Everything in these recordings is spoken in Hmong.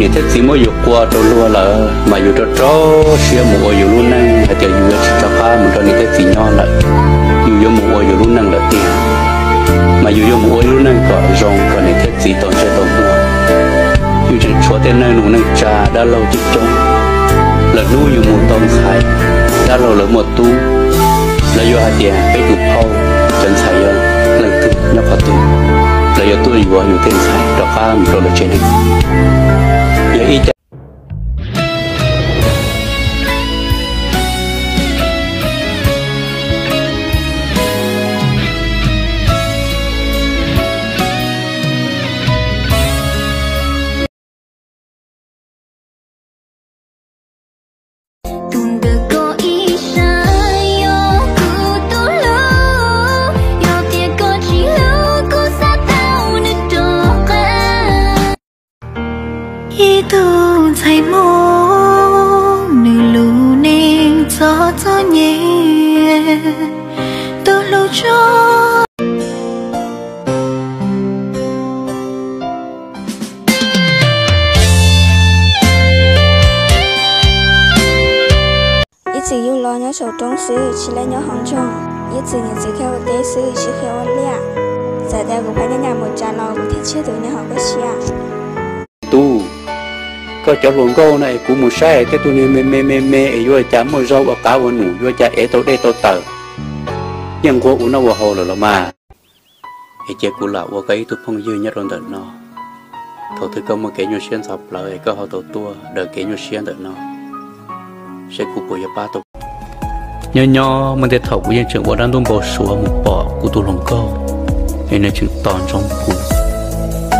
Niam thiab txiv muab yus qua rau luag lawm mas yus rau rau siab mus ua yus lub neej hais tias yus yuav tsis rov qab mus nrog niam thiab txiv nyob lawm. Yus yuav mus ua yus lub neej lawm tiag, mas yus yuav mus ua ib lub neej kom zoo kom niam thiab txiv tau ntsej tau muag. Yus tseem tshuav tej neej nus neej tsa dab laug coob coob, lwm hnub yus mus tau ntxhais, dab laug lawv muaj tub, lawv yuav hais tias peb tus phauj cov ntxhais yog leej twg nyob qhov twg, lawv yuav tuaj yuav yus tej ntxhais rov qab mus rau lawv tsev neeg. Yog ib co Tus ntawm koj ib sab yog kuv tus hlub, yog tias koj tsis hlub kuv xav tau nws rov qab. Ib tug ntxhais Hmoob nws lub neej txom txom nyem, tus hlub tso. Ib txwm yug los nyob saum roob xwb tsis laj nyob hauv nroog, ib txwm niam txiv qhia ua teb xwb tsis qhia ua liaj. Txawm tias kuv pheej nyob nyab mus tsav los kuv thiaj tshiab tus nyob hauv koj siab. Tub, koj cov hluas nkauj no es kuv mus saib tej tug niag me me me me es yuav cas muaj zaub ua qav ua num, yuav cas ev tau dej tau taws, yeej nquag ua noj ua haus lawm los mas. Es cia kuv lam ua koj ib tug phooj ywg nyob rau ntawm no. Thaum twg koj muaj kev nyuaj siab ntxhov plawv es koj ho tau tuaj daws kev nyuaj siab ntawm no, seb kuv puas yuav pab tau. Nyob nyob muaj tej thaum kuv yeej tseem ua dab ntub npau suav mus pom kuv tus hluas nkauj, es nws tseem tos ntsoov kuv,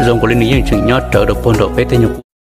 zoo nkaus li nws yeej tseem nyob rawv rau puag nraum peb tej nyuag qub.